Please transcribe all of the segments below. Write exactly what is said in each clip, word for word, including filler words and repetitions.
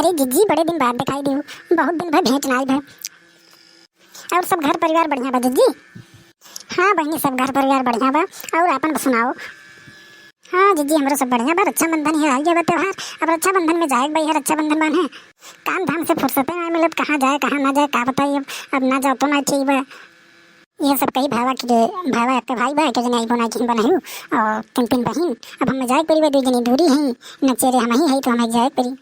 ए जिज्जी, बड़े दिन बाद देखाई दिहू, बहुत दिन भा भेंट नाई भा। और सब घर परिवार बढ़िया बा जिज्जी? हाँ बहिनी, सब घर परिवार बढ़िया बा। और आपन सुनाओ? हाँ जिज्जी, हमरो सब बढ़िया बा। रक्षाबंधन ही आई बा त्योहार, अब रक्षाबंधन में जाए के बा, रक्षाबंधन बान्हे। काम धाम से फुर्सते ना मिलत, कहाँ जाए कहाँ ना जाए, का बताई अब, अब ना जाओ तो ना ठीक बा। ये सब कही भावा के, भावा एक भाई बा, एक जने आइबो ना किन बनायु, और तीन तीन बहिन। अब हमें जाए के पड़ी बा, दो जनी दूरी हैं, नचेरे हम ही है तो हमें जाए के पड़ी।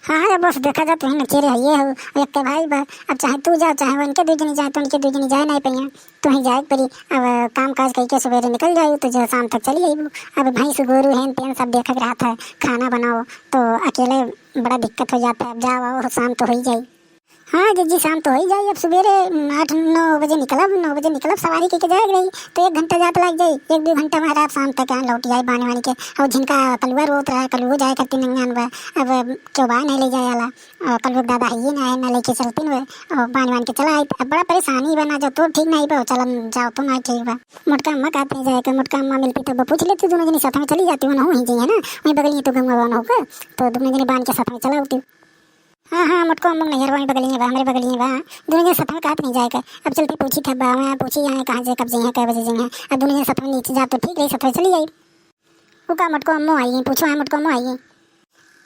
हाँ, हाँ, बस देखा जा, तुहीं नचेरे हइये हो, एक के भाई बा। अब चाहे तू जा, चाहे उनके दू जनी जाए, तो उनके दू जनी जाए नहीं पइया, तुहीं जाए के पड़ी। अब काम काज कइके सुबेरे निकल जायु, तो जो शाम तक चली आइबू। अब भैंस गोरू हैं, तेन सब देखे के रहत है, खाना बनाओ, तो अकेले बड़ा दिक्कत हो जाता है। अब जाओ आओ, शाम तो हो ही जाई। हाँ जिज्जी, शाम तो हो ही जाई। अब सुबेरे, उम, आठ नौ बजे निकलब, नौ बजे निकलब, सवारी कइके जाए के रही, तो एक घंटा जात लग जाई, एक दो घंटा में रात शाम तक यहाँ लौट जाए बाने वाने के। और जिनका कलुआ रोत रहा है, कलुओ जाए खातिर नहीं आन बा, अब केहू बा नहीं ले जाए वाला। और कल लोग दादा हइये ना है, ना लेके चलतीन वे। और बान बान के चला आई, अब बड़ा परेशानी बा, ना जाओ तो ठीक नहीं बा, चलन जाओ तो ना ठीक बा। मोटका अम्मा कहते हैं जाए के, मोटका अम्मा मिलती तब पूछ लेती, दोनों जनी साथ में चली जाती, वो ना हो ही जाइए ना, वहीं बगलिए तो गंगा बान होकर, तो दोनों जनी बान के साथ में चला होती। हाँ, हाँ, मोटका अम्मा नहीं यार, वहीं बगलिए बा, हमारे बगलिए बा, दोनों जनी साथ में कहते नहीं जाए के। अब चलती पूछी था बा, मैं पूछी यहाँ कहाँ जाए, कब जाइए, कै बजे जाइए, अब दोनों जनी साथ में नीचे जा तो ठीक रही, साथ में चली आई। वो का मोटको अम्मो आई, पूछो है मोटको अम्मो आई।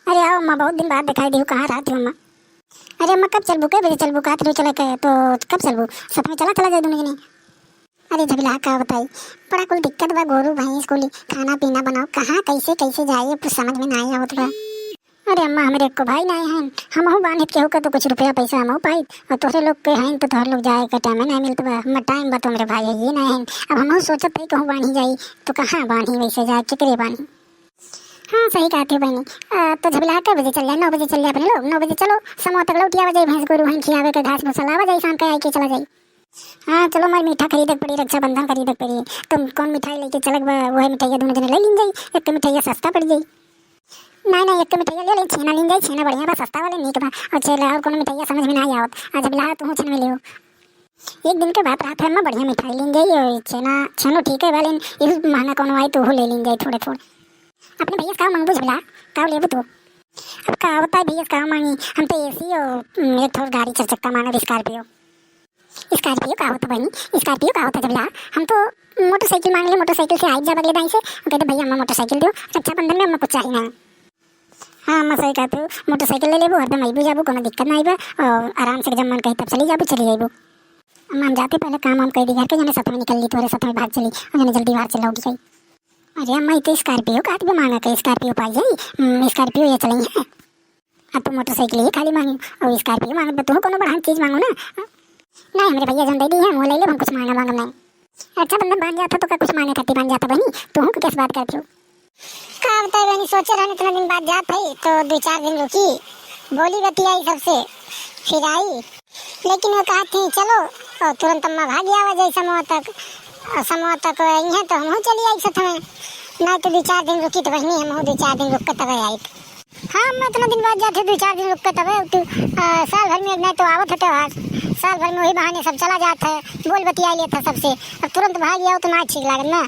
अरे आओ अम्मा, बहुत दिन बाद दिखाई दिहू, कहाँ रहत हो अम्मा? अरे अम्मा, कब चलबू, कै बजे चलबू, कहत रहो चले के, तो कब चलबू? साथ में चला, चला जाए दोनों जने। अरे झबिला का बताई, बड़ा कुल दिक्कत बा, गोरू भैंस कुल, खाना पीना बनाओ, कहाँ कैसे कैसे जाए, कुछ समझ में ना आवत बा। अरे अम्मा, हमरे एको भाई नाहीं हन, हमहू बान्हित केहू का तो कुछ रुपया पैसा हमहू पाइत, और तोहरे लोग के हइन तो तोहरे लोग जाए के टाइम नाहीं मिलत बा। हमार टाइम बा तो हमरे भाई हइये नाहीं हन। अब हमहू सोचत हई कहूँ बान्ही जाई, तो कहाँ बान्ही वैसे जाए, केकरे बान्ही? हाँ सही कहत हो बहिनी। अ, तो झबिला कै बजे चल जाए? नौ बजे चल जाए अपने लोग, नौ बजे चलो, समोह तक लौट आवा जाई, भैंस गोरू हइन खियावे के, घास भूसा लावा जाई, शाम के आई के चला जाई। हाँ चलो, हमार मीठा खरीदे के पड़ी, रक्षाबंधन खरीदे के पड़ी। तुम कौन मिठाई लेके चलक बा, वही मिठाइया दोनों जने ले लीन जाई, एक मिठाइया सस्ता पड़ जाई। नहीं, नहीं, एक मिठाइया ले ले, छेना लीन जाई, छेना बढ़िया बा, सस्ता वाले नीक बा। और चल, और कोनो मिठाइया समझ में ना आवत, आज अब ला तू छेना में लियो। एक दिन के बात रहत है, मैं बढ़िया मिठाई लीन जाई, और छेना, छेनो ठीक है बा, लेकिन यही महंगा कोनो आई तो वो ले लीन जाई थोड़े थोड़े। अपने भैया से का मांगबू झबिला, का लेबू तू? अब का होता है भैया से का मांगी, हम तो एसी और, उम, एक ठोर गाड़ी चार चक्का मांगब, स्कॉर्पियो। स्कॉर्पियो का होता बहिनी? स्कॉर्पियो का होता झबिला? हम तो मोटरसाइकिल मांग ले, मोटरसाइकिल से आइब जाब अगले दाई से, कह दे भैया हमें मोटरसाइकिल दियो, रक्षाबंधन में हमें कुछ चाहिए ना। हाँ अम्मा सही कहत हो, मोटरसाइकिल ले लेबू, हरदम अइबू जाबू, कोनो दिक्कत ना आइबा, और आराम से जब मन कही तब चली जाबू, चली अइबू। अम्मा हम जाते पहले काम वाम कह दी घर के, जने साथ में निकल ली, तोरे साथ में भाग चली, और जने जल्दी बाहर चला उठ जाई। अरे अम्मा, ये तो स्कॉर्पियो का आदमी मांगा के, स्कॉर्पियो पाई जाई, हम्म, स्कॉर्पियो ये चलाई है। अब तो मोटरसाइकिल ही खाली मांगी और स्कॉर्पियो मांगत बा, तू कोनो बढ़ान चीज मांगो ना। नहीं, हमरे भैया जौन दे दी है, वो ले ले, हम कुछ मांगा मांगब नहीं। अच्छा, बंधन बांध जाता तो का कुछ मांगे खातिर बांध जाता बनी, तू को कैसे बात करती हो? का बताए बनी, सोचे रहन इतना दिन बाद जात है तो दो चार दिन रुकी, बोली बतियाई सबसे, फिर आई। लेकिन वो कहत ही चलो, और तुरंत अम्मा भाग आवा जाए समूह तक, और समूह तक यहाँ तो हमहू चली आई साथ में। नहीं तो दो चार दिन रुकी तो बहिनी, हमहू दो चार दिन रुक के तब आई। हाँ, मैं इतना दिन बाद जाते, दो चार दिन रुक के तबे तू, आ, साल भर में नहीं तो आवत है त्योहार, साल भर में वही बहाने सब चला जात है, बोल बतिया लेत है सबसे। अब तुरंत भाग आओ तो ना ठीक लागत ना।